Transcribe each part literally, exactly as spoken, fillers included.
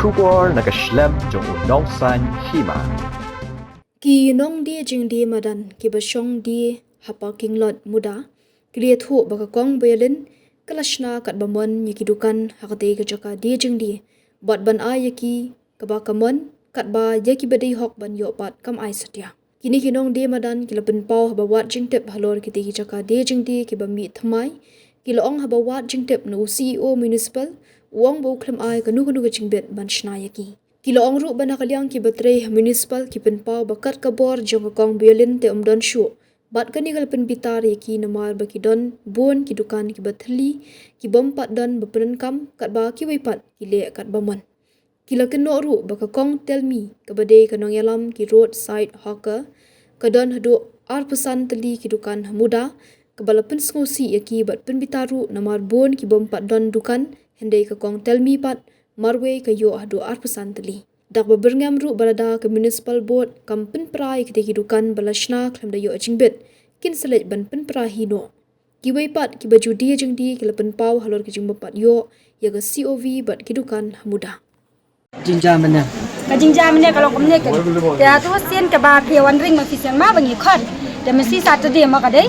Khubor na ka shlem jong u Nongsaiñ Hima. Ki nongdie jingdie madan kiba shong die ha parking lot Muda ki la ïathuh ba ka kong Bialin ka la shna katba mon ïa ki dukan ha katei ka jaka die jingdie bad ban ai ïa ki kaba ka mon, katba ïa kiba dei hok ban ïoh pat kam ai satia. Kine ki nongdie madan ki la pynpaw haba wad jingtip halor kitei ki jaka die jingdie kiba mih thymmai. Ki la ong haba wad jingtip na u C E O municipal, u ong ba u khlem ai kano kano ka jingbit ban shna ïa ki. Ki la ong ruh ba na ka liang kiba trei ha municipal ki pynpaw ba kat ka bor jong ka kong Bialin te ym don shuh, bad kane ka la pynbitar ïa ki namar ba ki don bun ki dukan kiba thylli, ki bym pat don ba pyndonkam, katba kiwei pat ki leh katba mon. Ki la kynnoh ruh ba ka kong Telmi kaba dei ka nongïalam ki roadside hawker, ka don haduh arphew san tylli ki dukan ha Muda, kaba la pynsngewsih ïa ki bad pynbitar ruh namar bun ki bym pat don dukan, hynrei ka kong Telmi pat marwei ka ïoh haduh arphew san tylli. Da kaba byrngem ruh ba lada ka municipal board kam pynpra ïa kitei ki dukan ba la shna khlem da ïoh jingbit, kin sa leit ban pynpra hi noh. Kiwei pat kiba ju die jingdie ki la pynpaw halor ki jingbym pat ïoh ïa ka C O V bad ki dukan ha Muda. Jingjia mynne. Ka jingjia mynne ka long kumne kan. Te hato sien kaba phi wan ring ma phi sien ma ba ngi khot. Te mynsi Saturday ma ka dei.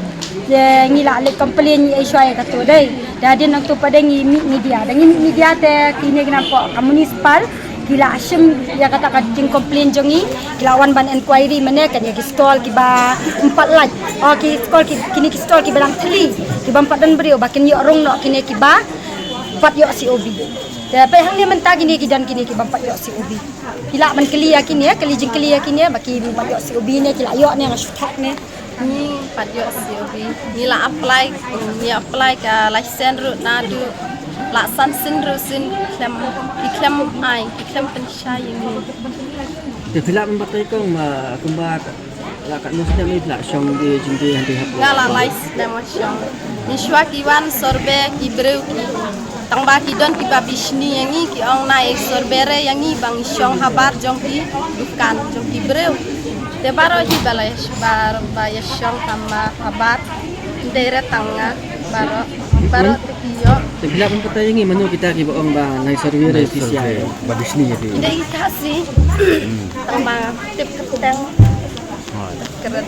Te ngi la leit complain ngi ai shuwa ïa kato dei. Te hadien nangto pat dei ngi mih media. Da ngi mih media te kine ki nongpop ka municipal ki la shim ïa kata ka jingcomplain jong ngi. Ki la wan ban inquiry mynne kan ïa ki stall kiba ym pat lait. O ki stall ki, kine ki stall kiba dang thylli, kiba ym pat don briew ba kin ïoh rung noh kine kiba pat ïoh C O V. Te peit hangne mynta kine ki don kine ki bym pat ïoh C O V. Ki lah ban kylli ïa kine, kylli jingkylli ïa kine ba ki bym pat ïoh C O V ne ki lah ïoh ne nga shu thok ne. Ngi pat ïoh C O V. Ngi la apply, ngi apply ka license ruh naduh la san sien ruh sien khlem, ki khlem ai, ki khlem pynshai ïa ngi. Te phi lah ban batai kong ma kumba la katno snem phi la shong die jingdie hangtei hapoh? Nga la lai snem nga shong. Mynshuwa ki wan survey ki briew ki, tang ba ki don kiba bishni ïa ngi, ki ong nai survey re ïa ngi ba ngi shong habar jong ki dukan jong ki briew. Te baroh hi ba la ïa sh-, bar-, ba ïa shong ha ma habar. Hynrei re tang nga baroh, baroh te ki ïoh. Te phi lah ban batai ïa ngi mano kita kiba ong ba nai survey re phi shong? Ba bishni ïa phi. Dei ka si. Tang ba tip kyrteng. Kret.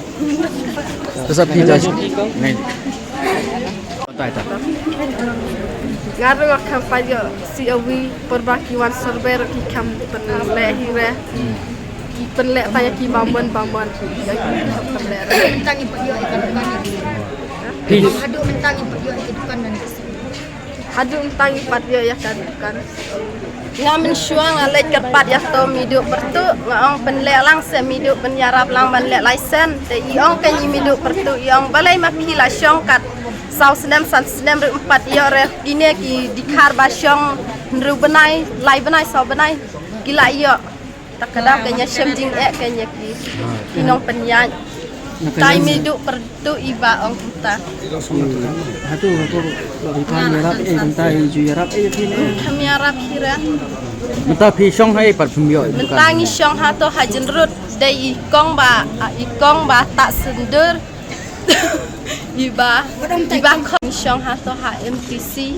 Te sa phi da. Nai. Tai ta. Nga ruh nga khlem pat ïoh C O V por ba ki wan survey ruh ki khlem pynleh hi re. Ki pynleh ta ïa ki bamon bamon. Ïa ki khlem pynleh re. Mynta ngi pat ïoh ïa ka dukan. Phi. Haduh mynta ngi pat ïoh ïa ka dukan. Haduh mynta ngi pat ïoh ïa ka dukan. Nga mynshuwa nga leit kyrpad ïa to Miduh Pyrtuh, nga ong pynleh lang se Miduh pynïarap lang ban leh license. Te i ong ka ngi Miduh Pyrtuh, i ong balei ma phi la shong kat saw snem san snem ruh ym pat ïoh re, kine ki dkhar ba shong hynriew bnai, lai bnai, saw bnai ki la ïoh. Ta ka dei ka ñiah shem jingeh ka ñiah ki, ki nongpynïaid. Tai Miduh Pyrtuh i ba ong kumta. Hato, hato, ba ki pan ïarap eh, kumta i ju ïarap eh, ki ne. Kam ïarap hi re. Mynta phi shong ha i pat phim ïoh. Mynta ngi shong ha to ha Jynrut, dei i kong ba, i kong ba ta syndur. Iba, iba khot shong ha to ha M T C.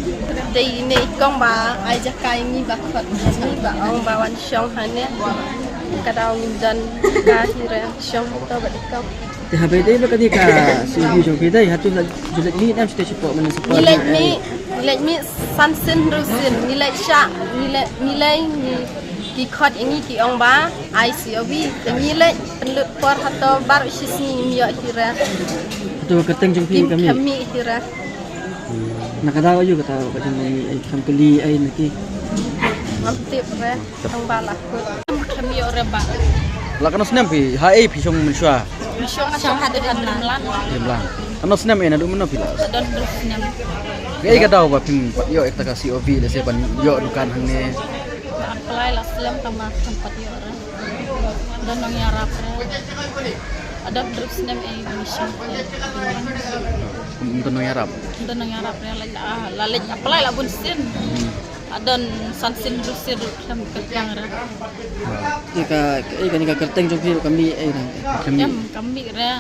Dei ine i kong ba ai jaka ïa ngi ba khot ngi ba ong ba wan shong ha ne. Ka daw ngim don ka hi re shong to ba i kong. Te ha ba dei ba ka dei ka si hi jong ki dei ha to la ju leit mih nam site sipo mana sipo. Ngi leit mih, ngi leit mih san sien hynriew sien. Ngi leit shah, ngi leit, ngi leit ngi ki khot ïa ngi ki ong ba ai C O V. Te ngi leit pynlut por hato baroh shi sngi ngim ïoh hi re. Hato ka kyrteng jong phi ka mih? Kam mih hi re. Na ka daw aïu kata ka jong ngi ai kam kali ai na ki. Ngam tip re. Tang ba la kut. Kam ïoh re ba. La katno snem phi ha ei phi shong mynshuwa? Phi shong ha shong ha de kan lang. Rim lang. Katno snem ei naduh mynno phi la? Don hynriew snem. Ka ei ka daw ba phim pat ïoh ïa kata ka C O V lehse ban ïoh dukan hangne. Apply la slem tang ba kam pat ïoh re. Don nongïarap re. Don hynriew snem ei ngi shong. Don nongïarap. Don nongïarap re la, la leit apply la bun sien. Don san sien hynriew sien ruh khlem kyrteng re. Ïa ka, ïa kane ka kyrteng jong phi ruh ka mih ei re. Em, ka mih re.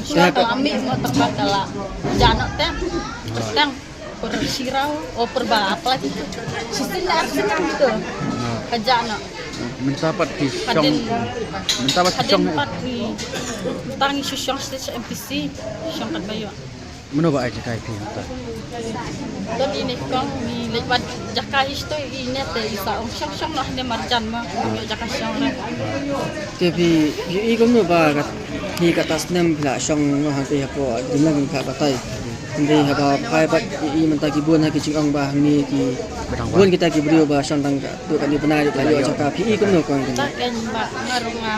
Shuwa ka mih mo tang ba ka la. Jano te. Kyrteng. Por shiraw, o por ba apply. Shisien la apply tu. Ka jah noh. Mynta pat ki shong. Hadien. Mynta pat ki shong. Hadien pat ki. Mynta ngi shu shong sha M T C. Shong katba ïoh. Mano ba ai jaka ïa phi mynta? Don ine kong, ngi leit wad jaka hi shatei, ine te i sa ong shong shong noh ne marjan ma. Ïoh jaka shong re. Te phi, phi i kumno ba kat, phi kata snem phi la shong noh hangtei hapoh Dinglang phi la batai. Hynrei haba phai pat i, i mynta ki bun ha ki jingong ba hangne ki bun kita ki briew ba shong tang katto katne bnai ruh ki la ïoh jaka, phi i kumno kong kane? Ta keiñ ba nga ruh nga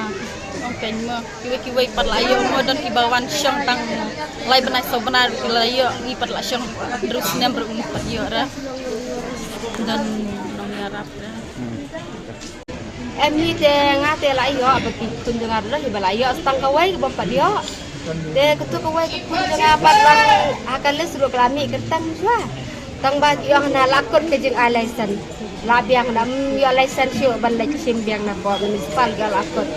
ong keiñ mo. Kiwei kiwei pat la ïoh mo, don kiba wan shong tang lai bnai saw bnai ruh ki la ïoh, ngi pat la shong hynriew snem ruh ngi pat ïoh re. Don nongïarap re. Em hi te nga te la ïoh ba ki khun jong nga ruh hi ba la ïoh tang kawei kaba ym pat ïoh. Te katu kawei ka khun jong nga pat long ha ka list ruh ka la mih kyrteng shuwa. Tang ba ki ong na la kut ka jingai license. La biang na, mm, ïoh license shuh ban leit shin biang na port municipal, ïoh la kut.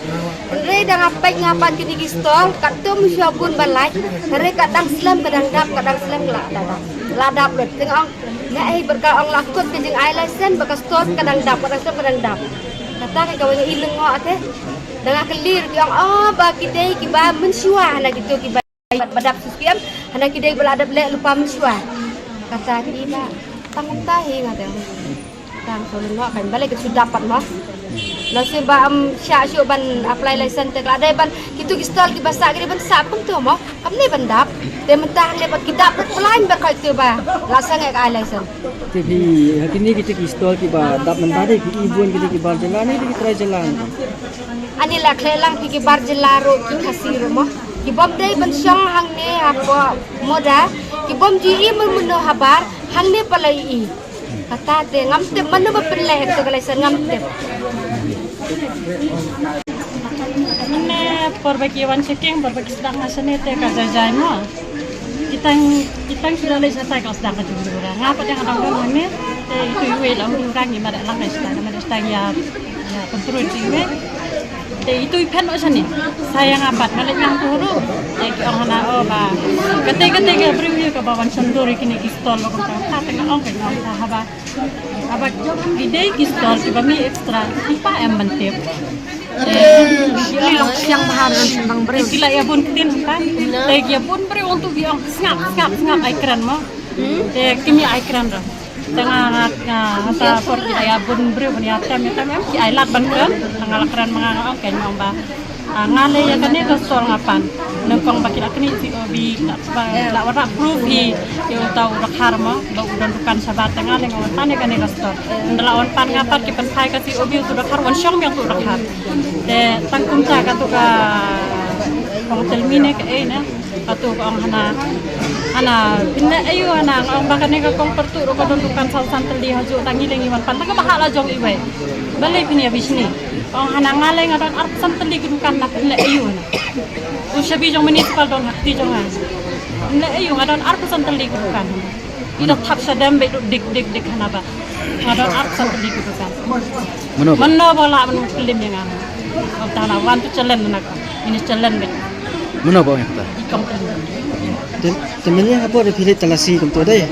Hynrei da nga peit nga pat kine ki stall, katto mynshuwa bun ban lait. Hynrei ka dang slem ka dang dap, ka dang slem ka la dap. La dap lut. Te nga ong, nga ei bad ka ong la kut ka jingai license, bad ka stall ka dang dap, ka dang slem ka dang dap. Kata ka kawei nga i lyngngoh te. Da nga kylli ruh ki ong, oh, ba ki dei kiba mynshuwa hana kito kiba ba dap shu skhem, hana ki dei ba la dep leh lypa mynshuwa. Kata ki ba tang kumta hi nga te. Tang shu lyngngoh kan balei ka shu dap pat mo. Lashai ba ym shah shuh ban apply license te ka la dei ban kito ki stall kiba sah ki dei ban sah kumto mo. Kam dei ban dap. Te mynta hangne pat ki dap pat plan ba khoi te ba la sah ngai ka ai license. Te phi ha kine kito ki stall kiba dap mynta dei phi i bun kito ki bar jylla ne kito ki trai jylla? Ani la khleh lang phi ki bar jylla ruh ki Khasi ruh mo. Ki bym dei ban shong hangne hapoh Moda, ki bym ju i mynno habar hangne pat la i. Kata te ngam tip mano ba pynleh ïa ka license ngam tip. Mynne por ba ki wan checking, por ba ki sdang na shane te ka jai jai mo. Ki tang, ki tang shu la leit shatai ka sdang ka jong u. Nga pat ïa nga dang don hangne te itu iwei la u rang i ma da lang ka sdang, ma da sdang ïa, ïa pynpruit iwei. Te itu i phet noh shane. Sa ïa nga pat nga leit nang tu ruh. Te ki ong hana, oh, ba kata kata ka briew ïa kaba wan shon dur ïa kine ki stall ba kumta. Te nga ong ka ong ka haba. Haba ki dei ki stall kiba mih extra, ki pa em ban tip. Ki long siang bha don sembang briew. Ki la ïa bun ktien ka. Te ki ïa bun briew ong tu ki ong sngap, sngap, sngap ai kren mo. Te kim ïa ai kren ruh. Te nga, nga, nga, hata por ki la ïa bun briew ban ïa tem, ïa tem em ki ai lad ban kren. Nga la kren ma nga nga ong keiñ ong ba. Ah, nga leh ïa kane ka stall nga pan. Nyngkong ba ki la knieh C O B, la, ba, la wanrah proof hi, ïa uta u dkhar mo, ba u don dukan shabar te nga leh nga wan pan ïa kane ka stall. Ynda la wan pan nga pat ki pynphai ka C O B uta u dkhar wan shong biang uta u dkhar. Te tang kumta katu ka kong tylmi ne kaei ne, katu ka ong hana, hana, pynleh aiu hana, nga ong ba kane ka kong pyrtuh ruh ka don dukan saw san tylli hajuh tang ngi leh ngi wan pan, tang kaba hah la jong iwei. Balei phin ïa bishni? Ong hana nga leh nga don arphew san tylli ki dukan na pynleh aiu hana. U shabi jong municipal don ha kti jong nga. Pynleh aiu nga don arphew san tylli ki dukan. I da thap shadem beit dik dik dik hana ba. Nga don arphew san tylli ki dukan. Mano ba? Mano ba lah ban kyllim ïa nga. Ong ta hana wan tu challenge na ka. Ini challenge beit. Mano ba ong ïa kata? I kong kyllim. Te, te mynne ha por phi leit talasi kumto dei.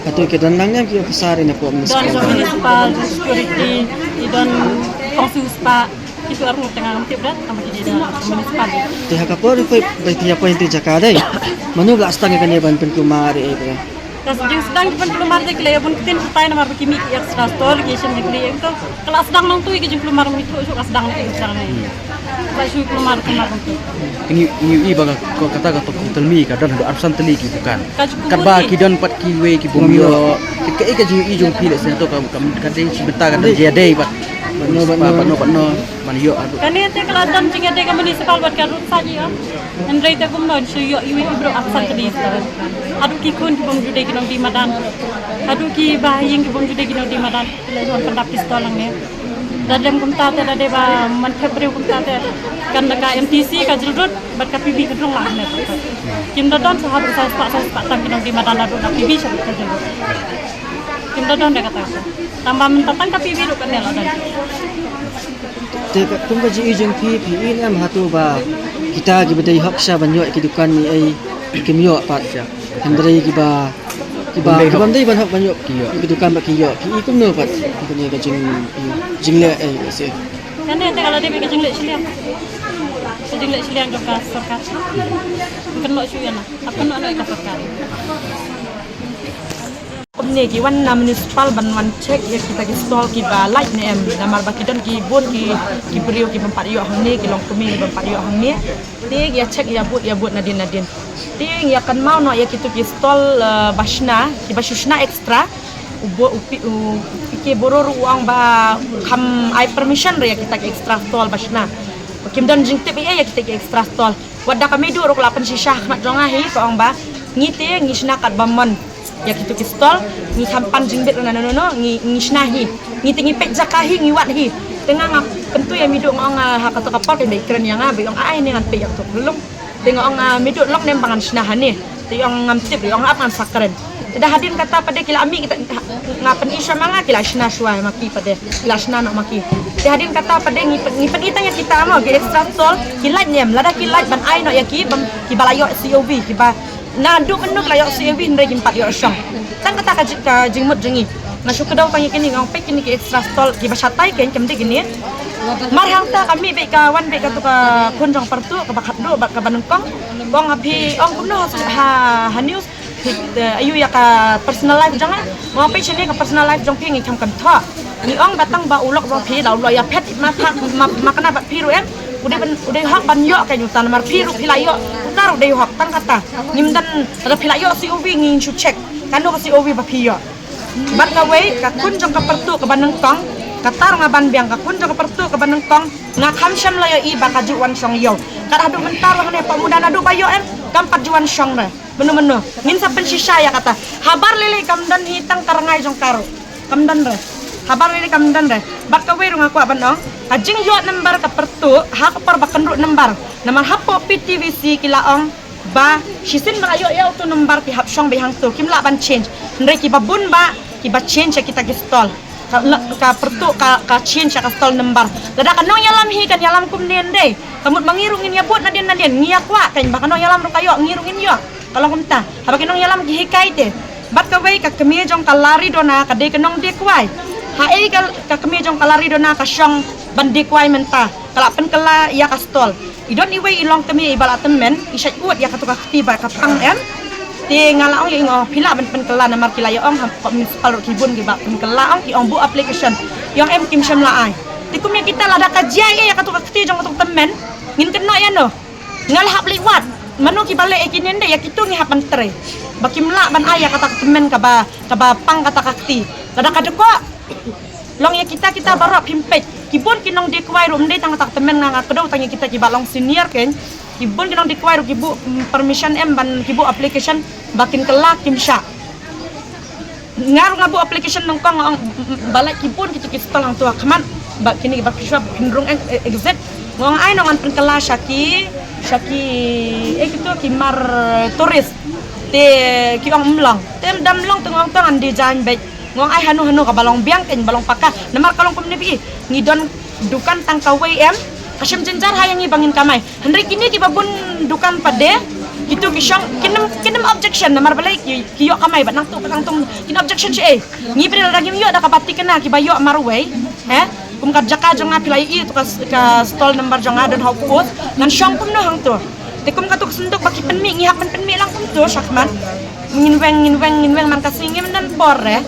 Hato ki don lang ne ki officer ina pok municipal? Don municipal security, ki don kong siu spah, kitu arngut te nga ngam tip da, tang ba ki dei da municipal. Te ha ka por phi, ba phi ïa poi hangtei jaka dei. Mano ba la sdang ïa kane ban pynkulmar ïa phi? Ka jingsdang ki pynkulmar dei ki la ïa bun ktien shatai namar ba ki mih ki extra stall ki shem ïa ki ïa to. Ka la sdang nangtu ïa ki jingkulmar mynta shu ka sdang ïa ki jingkulmar. Ba shu kulmar kulmar mynta. Ngi ngi i ba ka kata ka tok tylmi ka don haduh arphew san tylli ki dukan. Katba ki don pat kiwei ki bym ïoh. Ka i ka jing i jong phi leh sien to ka ka dei shi bynta ka dei ïadei bad no bad no bad no ban ïoh haduh. Kane te ka la don jingïadei ka municipal bad ka ruh sa ji ong. Hynrei te kumno shu ïoh iwei i briew arphew san tylli. Haduh ki khun ki bym ju dei ki nongdie madan. Haduh ki bahaïing ki bym ju dei ki nongdie madan. Leh wan pyndap pistol hangne. Da lem kumta te da dei ba man thep briew kumta te. Kan da ka M T C ka Jyllrut bad ka P B ka Dronglak ne. Kim da don sa haduh sa spah sa spah tam ki nongdie madan haduh na P B sa ka Jyllrut. Kim da don da kata. Tang ba mynta tang ka P B ruh ka ne la don. Te ka kum ka jingïohi jong phi, phi i ne em hato ba kita kiba dei hok sha ban ïoh ki dukan ne ei kim ïoh pat. Hynrei kiba Ba, ba dei ban hok ban ïoh ki ïoh, ki dukan ba ki ïoh, ki i kumno pat, ki i ka jing, jingleh, eh, se. Kane te ka la dei ka jingleh shiliang. Ka jingleh shiliang jong ka sorkar. Kan lo shu ïa na. Apa nak nak ka sorkar. Kumne ki wan na municipal ban wan check ïa kita ki stall kiba lait ne em. Namar ba ki don ki bun ki, ki briew ki bym pat ïoh hangne, ki longkmie ki bym pat ïoh hangne. Te ïa check ïa bud ïa bud nadien nadien. Te ïa kynmaw noh ïa kitu ki stall, eh, ba shna, kiba shu shna extra. U bo, u pi, u pi ki boro ruh u ong ba kham ai permission re ïa kita ki extra stall ba shna. Kim don jingtip ïa, ïa kita ki extra stall. Wat da ka mei duh ruh ka la pynshisha ha khmat jong nga hi, ka ong ba ngi te ngi shna katba mon ïa kitu ki stall, ngi kham pan jingbit ruh na no no no, ngi, ngi shna hi. Ngi te ngi peit jaka hi, ngi wad hi. Te nga nga pyntu ïa mei duh, nga ong, ah, ha kato ka por ka dei kren ïa nga, ba ong ai ne ngan peit ïa kato ka lung. Te nga ong, ah, mei duh long ne em ba ngan shna hangne. Te ong ngam tip, ong ap ngan sa kren. Te da hadien kata pat de ki la mih kita, nga pyni shuwa ma nga, ki la shna shuwa ma ki pat de. Ki la shna noh ma ki. Te hadien kata pat de ngi, ngi pyni tang ïa kita mo, ki extra stall, ki lait ne em, lada ki lait ban ai noh ïa ki, bym, kiba la ïoh C O V, kiba naduh mynno ki la ïoh C O V hynrei kim pat ïoh shong. Tang kata ka ji-, ka jingmut jong ngi. Nga shu kdew tang ïa kine, nga ong peit kine ki extra stall, kiba shatai kein, kim dei kine. Mar hangta ka mih beit ka wan beit katu ka khun jong Pyrtuh, kaba khatduh bad kaba nyngkong. Ka ong ha phi, ong kumno ha, ha, ha news. Phi, eh, ïohi ïa ka personal life jong nga. Nga ong peit shane ka personal life jong phi ngi kham kynthoh. Ngi ong ba tang ba u lok jong phi da u lok ïa phet ma pha, ma, ma kane bad phi ruh em. U dei ban, u dei hok ban ïoh kein uta namar phi ruh phi la ïoh. Uta ruh dei hok tang kata. Ngim don, lada phi la ïoh C O V ngin shu check. Kano ka C O V ba phi ïoh. Bad kawei ka khun jong ka Pyrtuh kaba nyngkong. Kata ruh nga ban biang ka khun jong ka Pyrtuh kaba nyngkong. Nga kham shym la ïohi ba ka ju wan shong ïew. Kat haduh mynta ruh hangne pa muda naduh ba ïoh em. Kam pat ju wan shong re. Mano mano. Ngin sa pynshisha ïa kata. Habar lei lei kam don hi tang ka rngai jong ka ruh. Kam don re. Habar lei lei kam don re. Bad kawei ruh nga kwah ban ong. Ka jingïoh number ka Pyrtuh. Ha ka por ba kynruh number. Namar hapoh P T V C ki la ong. Ba, shisien ba la ïoh ïa utu number ki hap shong beit hangto, kim lah ban change. Hynrei kiba bun ba, kiba change ïa kita ki stall. Ka, la, ka Pyrtuh, ka, ka change ïa ka stall number. Lada ka nongïalam hi kan ïalam kumne ndei. Ka mut ma ngi ruh ngin ïa bud nadien nadien, ngi ïa kwah kein ba ka nongïalam ruh ka ïoh, ngi ruh ngin ïoh. Ka long kumta. Haba ki nongïalam ki hikai te. Bad kawei ka kmie jong ka Laridona ka dei ka nongdie kwai. Haei ka, ka kmie jong ka Laridona ka shong ban die kwai mynta. Ka la pynkylla ïa ka stall. I don iwei i longkmie iba la tymmen, i shait ud ïa katu ka kti ba ka pang em. Te nga la ong ïa i, nga ong phi lah ban pynkylla namar ki la ïa ong ha municipal ruh ki bun kiba pynkylla, ong i ong buh application. I ong em kim shym la ai. Te kum ïa kita lada ka jia ïa katu ka kti jong katu ka tymmen, ngin kynnoh ïa no. Nga la hap leit wad. Mano kiba leh ïa kine ndei ïa kitu ngi hap ban trei. Ba kim lah ban ai ïa kata ka tymmen kaba, kaba pang kata ka kti. Lada ka dei ko Long ïa kita kita baroh phim peit. Ki bun ki nongdie kwai ruh ym dei tang kata ka tymmen nga, nga kdew tang ïa kita kiba long senior kein. Ki bun ki nongdie kwai ruh ki buh, mm, permission em ban ki buh application ba kin kylla kim shah. Nga ruh nga buh application nyngkong nga ong, mm, mm, ba lait ki bun kitu ki stall hangto ha khmat ba kine ba ki shop kin rung e-, e-, exit. Nga ong ai nong ngan pynkylla sha ki, sha ki, eh, kitu ki mar, eh, tourist. Te ki ong ym long. Te ym dam long te nga ong to ngan design beit. Nga ong ai hano hano kaba long biang kein ba long paka. Namar ka long kumne phi. Ngi don dukan tang kawei em. Ka shem jynjar ha ïa ngi ba ngin kamai. Hynrei kine kiba bun dukan pat de. Kitu ki shong kin ym, kin ym objection namar balei ki, ki ïoh kamai bad nangtu ka tang tum kin objection shi ei. Ngi phi lada ngim ïoh da kaba thikna kiba ïoh marwei. He? Kum ka jaka jong nga phi la ïohi tu ka, ka stall number jong nga don ha u post. Ngan shong kumno hangto. Te kum katu ka synduk ba ki pynmih ngi hap pyn pynmih lang kumto shakhmat. Ngin weng, ngin weng, ngin weng man ka sngi ngim don bor re.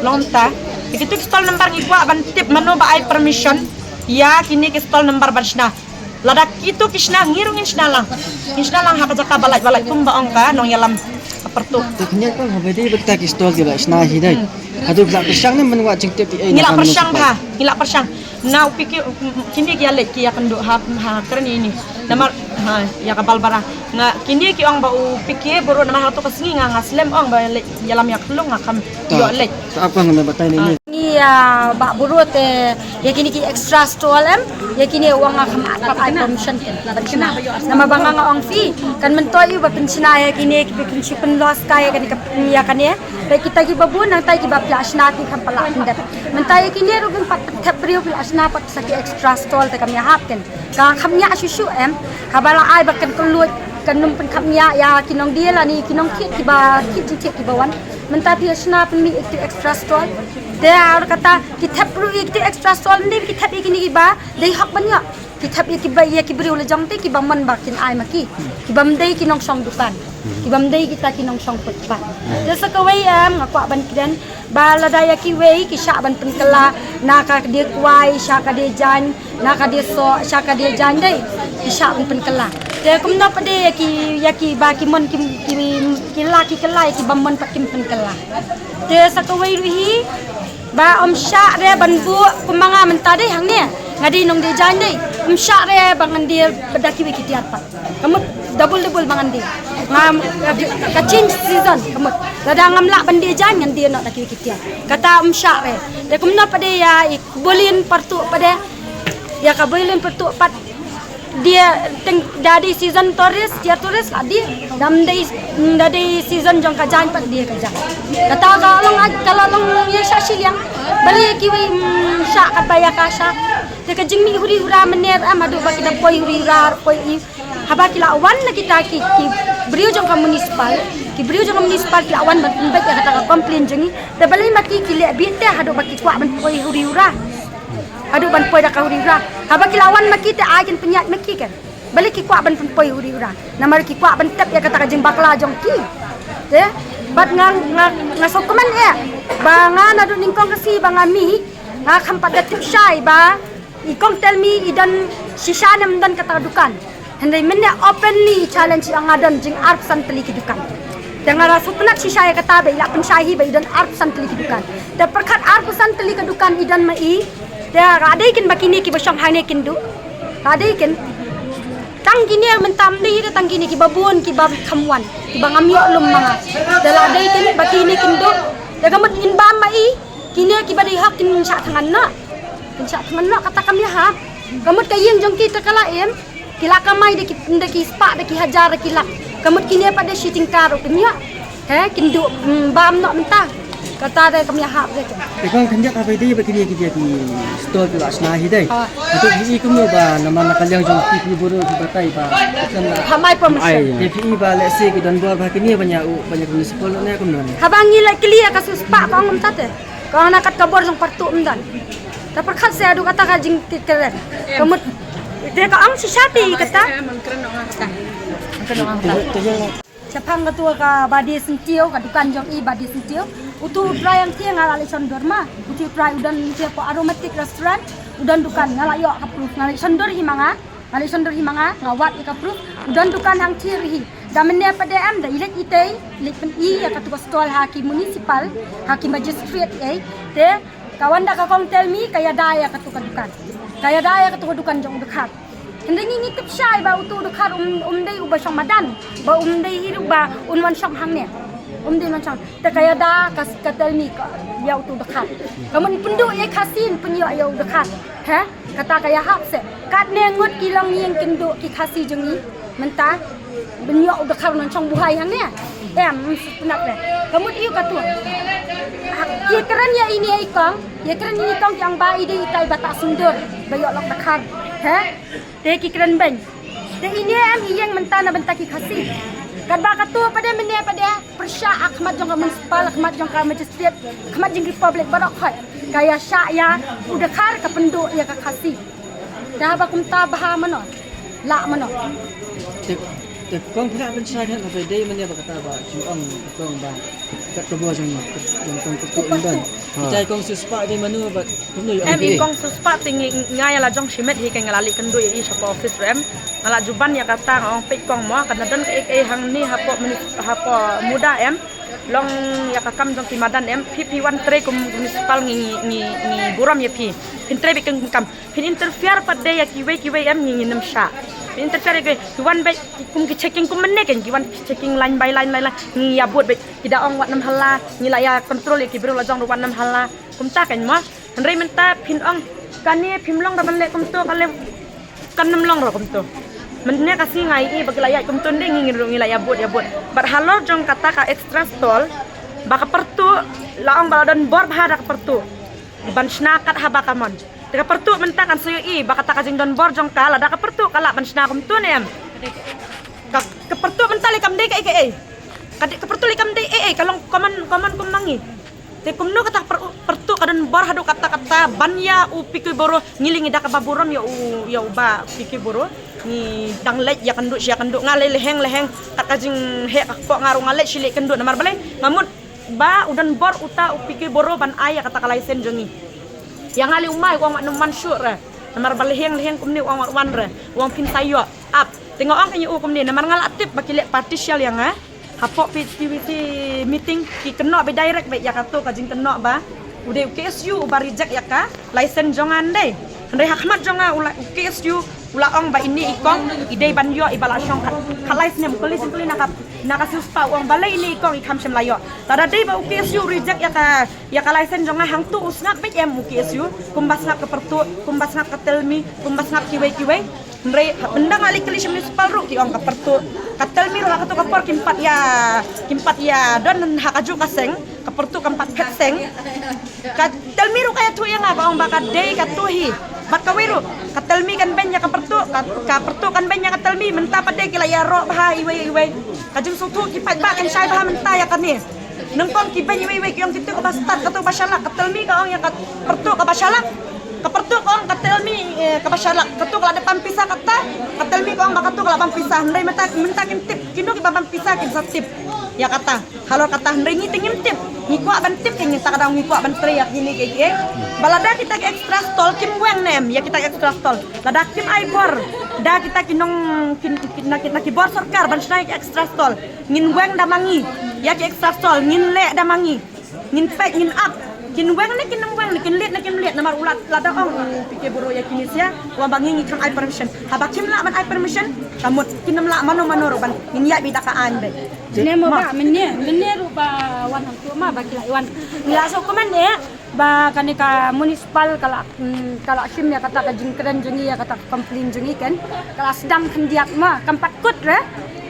Long ta. Te kitu ki stall number ngi kwah ban tip mano ba ai permission ïa kine ki stall number ban shna. Lada kitu ki shna ngi ruh ngin shna lang. Ngin shna lang ha ka jaka ba lait ba lait kum ba ong ka nongïalam ka Pyrtuh. Te khyndiat pang haba dei ba kita ki stall kiba shna hi dei. Haduh ba la pyrshang ne ban wad jingtip ïa. Ngi la pyrshang bha, ngi la pyrshang. Na u P K, kine ki ïa leit ki ïa kynduh ha, ha kren ïa ini. Namar, ha, ïa ka Balbara. Nga kine ki ong ba u P K bro namar ha tu ka sngi nga, nga slem ong ba leit ïalam ïa ka Hlong nga kham ïoh leit. Ta ap ka nga batai ni. Ngi ïa ba bro te ïa kine ki extra stall em, ïa kine u ong nga kham pat ai permission. Namar ba nga nga ong phi kan myntoi ïa ba pynshna ïa kine ki pynshna pynlos ka ïa kane ka ïa kane. Te kita kiba bun nangta kiba phi la shna ki kham pat la pyndep. Mynta ïa kine ruh ngim pat thep briew phi la shna pat sa ki extra stall te kam ïahap ken. Ka kham ïa shu shu em. Haba la ai ba kan kylluid. Kan nym pynkham ïa ïa ki nongdie lane ki nongthied kiba thied jingthied kiba wan. Mynta phi shna pynmih ïa ki extra stall. Te ar kata ki thep ruh ïa ki extra stall, ym dei ki thep ïa kine kiba dei hok ban ïoh. Ki thep ïa kiba ïa ki briew la jong te kiba mon ba kin ai ma ki. Kiba ym dei ki nongshong dukan. Kiba ym dei kita ki nongshong footpath. Te sa kawei em nga kwah ban kren ba lada ïa kiwei ki shah ban pynkylla na ka die kwai sha ka die jaiñ, na ka die soh sha ka die jaiñ dei ki shah ban pynkylla. Te kumno pat de ïa ki ïa kiba ki mon ki ki ki la ki kylla ïa kiba mon pat kim pynkylla. Te sa kawei ruh hi ba ym shah re ban buh kumba nga mynta dei hangne. Nga dei nongdie jaiñ dei. Ym shah re ba ngan die ba da kiwei ki tiar pat. Ka mut double double ba ngan die. Nga ka change season ka mut. Lada ngam lah ban die jaiñ ngan die noh da kiwei ki tiar. Kata ym shah re. Te kumno pat de ïa i bulin partu pat de. Ïa ka bulin partu pat die teng da dei season tourist, tiar tourist la die. Da ym dei da dei season jong ka jaiñ pat die ka jaiñ. Kata ka long ka la long ïa shah shiliang. Balei kiwei ym shah katba ïa ka shah. Te ka jingmih huri hura mynne em haduh ba ki da poi huri hura poi i. Haba ki la wan na kita ki ki briew jong ka municipal, ki briew jong ka municipal ki la wan ban pynbeit ïa kata ka complain jong ngi. Te balei ma ki ki leh beit te haduh ba ki kwah ban poi huri hura. Haduh ban poi da ka huri hura. Haba ki la wan ma ki te ai kin pynïaid ma ki kan. Balei ki kwah ban pynpoi huri hura. Namar ki kwah ban tep ïa kata ka jingbakla jong ki. Te bad nga nga nga sngewkmen eh ba nga naduh nyngkong ka sngi ba nga mih nga kham pat da tip shai ba i kong Telmi i don shisha ne ym don kata ka dukan. Hynrei mynne openly i challenge ïa nga don jing arphew san tylli ki dukan. Te nga la sngewtynnat shisha ïa kata ba i la pynshai hi ba i don arphew san tylli ki dukan. Te pyrkhat arphew san tylli ka dukan i don ma i. Te ka dei kin ba kine kiba shong hangne kin duh. Ka dei kin tang kine mynta ym dei hi tang kine kiba bun kiba kham wan kiba ngam ïoh lum ma nga. Te la dei kin ba kine kin duh. Te ka mut ngin bam ma i. Kine kiba dei hok kin shah thngan noh. Kin shah thngan noh kata kam ïahap. Ka mut ka ïing jong ki te ka la im. Ki la kamai da ki da ki spah da ki hajar da ki lak. Ka mut kine pat da shi tyngka ruh kin ïoh. He kin duh mm, bam noh mynta. Kata da kam ïahap da kin. Te kong khyndiat ha bai dei ba kine ki dia ki stall ki la shna hi dei. Ah. Hato phi i kumno ba namar na ka liang jong phi phi burom phi batai ba. Kan la. Ha mai permission. Ai. Te phi i ba lehse ki don bor ba kine ban ïa u ban ïa ki municipal ne kumno ne. Haba ngi la kylli ïa ka su spah ka ong mynta te. Ka ong na kat ka bor jong partu ym don. Ta pyrkhat se haduh kata ka jingkren. Ka mut te ka ong shisha te i kata. Te te Shaphang katu ka Ba Die Syntiew, ka dukan jong i Ba Die Syntiew. Utu u trai hangthie nga la leit shon dur ma. Utu u trai u don hangthie hapoh Aromatic Restaurant. U don dukan nga la ïoh ka proof nga leit shon dur hi ma nga. Nga leit shon dur hi ma nga, nga wad ïa ka proof. U don dukan hangthie ruh hi. Da mynne pat de em da i leit i tei, i leit pyn-i ïa katu ka stall ha ki municipal, ha ki magistrate ei. Te ka wan da ka kong Telmi ka ïada ïa katu ka dukan. Ka ïada ïa katu ka dukan jong u dkhar. Hynrei ngi ngi tip shai ba utu u dkhar um um dei uba shong madan. Ba um dei hi ruh ba un wan shong hangne. Um dei wan shong. Te ka ïada ka ka Telmi ka ïa utu u dkhar. Ka mut pynduh ïa i Khasi pynïoh ïa u dkhar. He? Kata ka ïahap se. Katne ngut ki longïing kin duh ki Khasi jong ngi. Mynta ban ïoh u dkhar nongshong buhai hangne. Em, ym sngewtynnat re. Ka mut ïa katu. Ha, ki kren ïa ine i kong, ïa kren ine i kong ki ong ba i dei itai ba ta sumdur ba ïoh lok dkhar. He? Te ki kren beiñ. Te ine em i ïeng mynta na bynta ki Khasi. Katba katu pat de mynne pat de pyrshah ha khmat jong ka municipal, ha khmat jong ka magistrate, ha khmat jong ki public baroh khoit. Ka ïa shah ïa u dkhar ka pynduh ïa ka Khasi. Te haba kumta bha mano. Lah mano. Te te kong pynah pynshai kan ba dei mano ba kata ba ju ong kong ba kat ka bor jong jong kong kong don. Kitai kong su spah dei mano ba kumno ïa Em ong i dei. Kong su spah te ngi nga ïa la jong shimet hi ka nga la leit kynduh ïa i shapoh office re em. Nga la ju ban ïa kata nga ong peit kong mo ka na don ka ek ei hangne hapoh muni- hapoh MUDA em. Long ïa ka kam jong ki madan em phi phi wan trei kum municipal ngi ngi ngi ngi burom ïa phi. Phin trei beit kum kam. Phin interfere pat de ïa kiwei kiwei em ngi ngin ym shah. Phin interfere ïa kiwei ki wan beit kum ki checking kum mynne kan ki wan ki checking line by line line line ngi ïa bud beit ki da ong wat nym hala ngi la ïa control ïa ki briew la jong ruh wat nym hala. Kumta kan mo. Hynrei mynta phin ong kane phim long da ban leh kumto ka leh kan nym long ruh kumto. Mynne ka sngi nga ïohi ba ki la ïaid kumto nde ngi ngin ruh ngi la ïa bud ïa bud. Bad halor jong kata ka extra stall ba ka pyrtuh la ong ba la don bor bha da ka pyrtuh. Ban shna kat haba ka mon. Te ka pyrtuh mynta kan sa ïohi ba kata ka jingdon bor jong ka lada ka pyrtuh ka lah ban shna kumto ne em. Ka, ka pyrtuh mynta lei kam dei kaei kaei. Ka dei, ka pyrtuh lei kam dei ei ei, ka long common, common kum ma ngi. Te kumno kata per-, pyrtuh ka don bor haduh katta katta ban ïa u P K Boro, ngi lei ngi da kaba burom ïa u, ïa u Bah P K Boro. Ngi dang leit ïakynduh shi ïakynduh, nga lei leheng leheng, kat ka jingheh ka kpoh nga ruh nga leit shi leit kynduh namar balei? Nga mut ba u don bor uta u P K Boro ban ai ïa kata ka license jong ngi. Ïa nga lei u mai u ong wat nym wan shuh re. Namar ba leheng leheng kumne u ong wat wan re. U ong phin sa ïoh ap. Te nga ong kein ïa u kumne namar nga la tip ba ki leh partial ïa nga. Hapoh P T V C meeting ki kynnoh beit direct beit ïa kato ka jingkynnoh ba u dei u K S U uba reject ïa ka license jong nga ndei. Hynrei ha khmat jong nga u la, u K S U u la ong ba ine i kong i dei ban ïoh iba la shong khat, khatlai snem. Kylli sngewkylli na ka, na ka sngewspah, u ong balei ine i kong i kham shym la ïoh. Lada dei ba u K S U u reject ïa ka, ïa ka license jong nga hangto u sngap beit em u K S U, kumba sngap ka Pyrtuh, kumba sngap ka Telmi, kumba sngap kiwei kiwei. Hynrei haba nga leit kylli sha municipal ruh ki ong ka Pyrtuh, ka Telmi ruh ha kato ka por kim pat ïa, kim pat ïa don ha kajuh ka seng, ka Pyrtuh kam pat phet seng. Ka Telmi ruh ka ïathuh ïa nga ka ong ba ka dei kato hi. Bad kawei ruh ka Telmi kan beiñ ïa ka Pyrtuh, ka, ka Pyrtuh kan beiñ ïa ka Telmi, mynta pat de ki la ïaroh bha iwei iwei. Ka jingsngewthuh ki paidbah kan shai bha mynta ïa kane. Nyngkong ki beiñ iwei iwei ki ong kito kaba stad, kato ba shalak, ka Telmi ka ong ïa ka Pyrtuh kaba shalak. Ka Pyrtuh ka ong ka Telmi, eh, kaba shalak. Kato ka la dep bam pisa kata, ka Telmi ka ong ba kato ka la bam pisa. Hynrei mynta, mynta kim tip, kino kiba bam pisa kim sa tip ïa kata. Halor kata hynrei ngi te ngim tip. Ngi kwah ban tip, kein ngi ta ka daw ngi kwah ban trei ïa kine kiei kiei. Ba lada kita ki extra stall kim weng ne em ïa kita ki extra stall. Lada kim ai bor da kita ki nong, kin, kin, na, na ki bor sorkar ban shna ïa ki extra stall. Ngin weng da ma ngi ïa ki extra stall, ngin leh da ma ngi. Ngin peit, ngin ap. Kin weng ne kin ym weng ne, kin leit ne kim leit, namar u la, lada ong u P K Boro ïa kine sia, u ong ba ngi ngi khlem ai permission. Haba kim lah ban ai permission, ka mut kin ym lah mano mano ruh ban ngin ïaid beit da ka aiñ beit. Mynne mo ba, mynne, mynne ruh ba wan hangto ma ba ki la wan. Ngi la sngewkmen eh ba kane ka municipal ka la, mm, ka la shim ïa kata ka jingkren jong ngi, ïa kata ka complain jong ngi, kan ka la sdang khyndiat ma, kam pat kut re.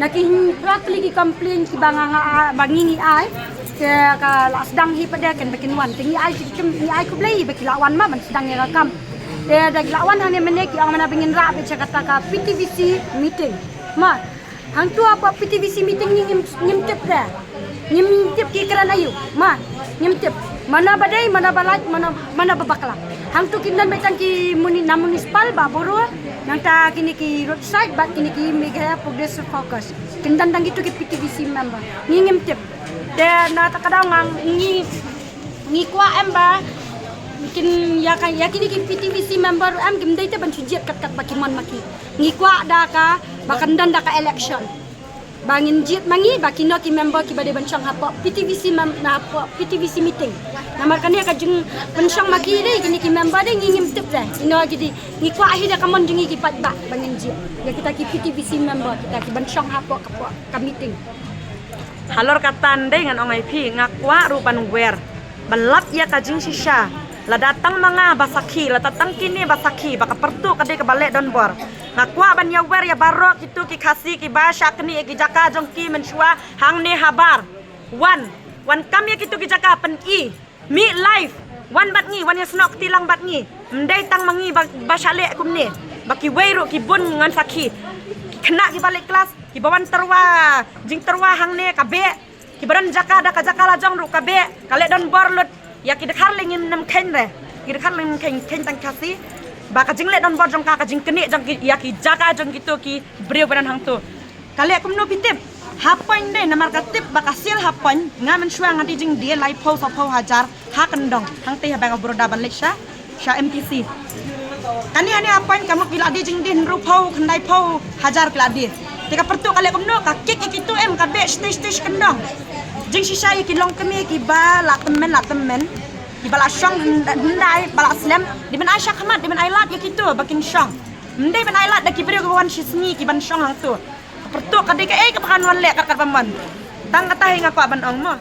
Na ki hynriew tylli ki complain kiba nga, nga, ah, ba ngi ngi ai, te ka la sdang hi pat de, kan ba kin wan. Te ngi ai, ngi ai khublei ba ki la wan ma ban sdang ïa ka kam. Te da ki la wan hangne mynne ki ong mynne ba ngin rah beit sha kata ka P T V C meeting. Ma, hangto hapoh P T V C meeting ngi ngim, ngim tip re. Ngim tip ki kren aïu. Ma, ngim tip. Mano ba dei, mano ba lait, mano, mano ba bakla. Hangto kin don beit tang ki muni, na municipal ba Boro, nangta kine ki roadside bad kine ki Meghalaya Progressive Caucus. Kin don tang kito ki P T V C member. Ngi ngim tip. Te na ta ka daw nga ngi, ngi kwah em ba kin ïa ka, ïa kine ki P T V C member em kim dei te ban shu jied kat kat ba ki mon ma ki. Ngi kwah da ka ba kan don da ka election. Ba ngin jied ma ngi ba kino ki member kiba dei ban shong hapoh P T V C mem-, na hapoh P T V C meeting. Namar kane ka jingpynshong ma ki dei kine ki member dei ngi ngim tip re. Kino ki dei, ngi kwah hi da ka mon jong ngi ki paidbah ba ngin jied ïa kita ki P T V C member, kita ki ban shong hapoh ka, hapoh ka meeting. Halor kata ndei ngan ong ïa phi, nga kwah ruh ban wer, ban lap ïa ka jingshisha. Lada tang ma nga ba sakhi, lada tang kine ba sakhi ba ka Pyrtuh ka dei kaba leh donbor. Nga kwah ban ïa wer ïa baroh kito ki Khasi kiba shah knieh ïa ki jaka jong ki mynshuwa hangne habar. Wan, wan kam ïa kito ki jaka, pyni. Mih live, wan bad ngi, wan ïasnoh kti lang bad ngi. Ym dei tang ma ngi ba, ba shah leh kumne, ba kiwei ruh ki bun ngan sakhi. Ki khynnah kiba leit klas, kiba wan tyrwa, jingtyrwa hangne ka beh. Kiba don jaka da ka jaka la jong ruh ka beh, ka leh donbor lut. Ïa ki dkhar lei ngim kheiñ re. Ki dkhar lei ngim kheiñ, kheiñ tang Khasi. Ba ka jingleh donbor jong ka, ka jingknieh jong ki, ïa ki jaka jong kito ki briew ba don hangto. Ka leh kumno phi tip? Half point dei, namar ka tip ba ka sale half point, nga mynshuwa nga die jingdie laiphew saphew hajar ha kyndong. Hangtei ha Bank of Baroda ban leit sha, sha M T C. Kane hane half point ka mut phi la die jingdie hynriewphew khyndaiphew hajar phi la die. Te ka Pyrtuh ka leh kumno, ka kick ïa kito em, ka beh stage stage kyndong. Jingshisha ïa ki longkmie kiba la tymmen la tymmen, kiba la shong hyndai, ba la slem, dei ban ai shakhmat, dei ban ai lad ïa kito ba kin shong. Ym dei ban ai lad da ki briew kiba wan shisngi ki ban shong hangto. Ka Pyrtuh ka dei kaei kaba kan wan leh kat kat ba mon. Tang kata hi nga kwah ban ong mo.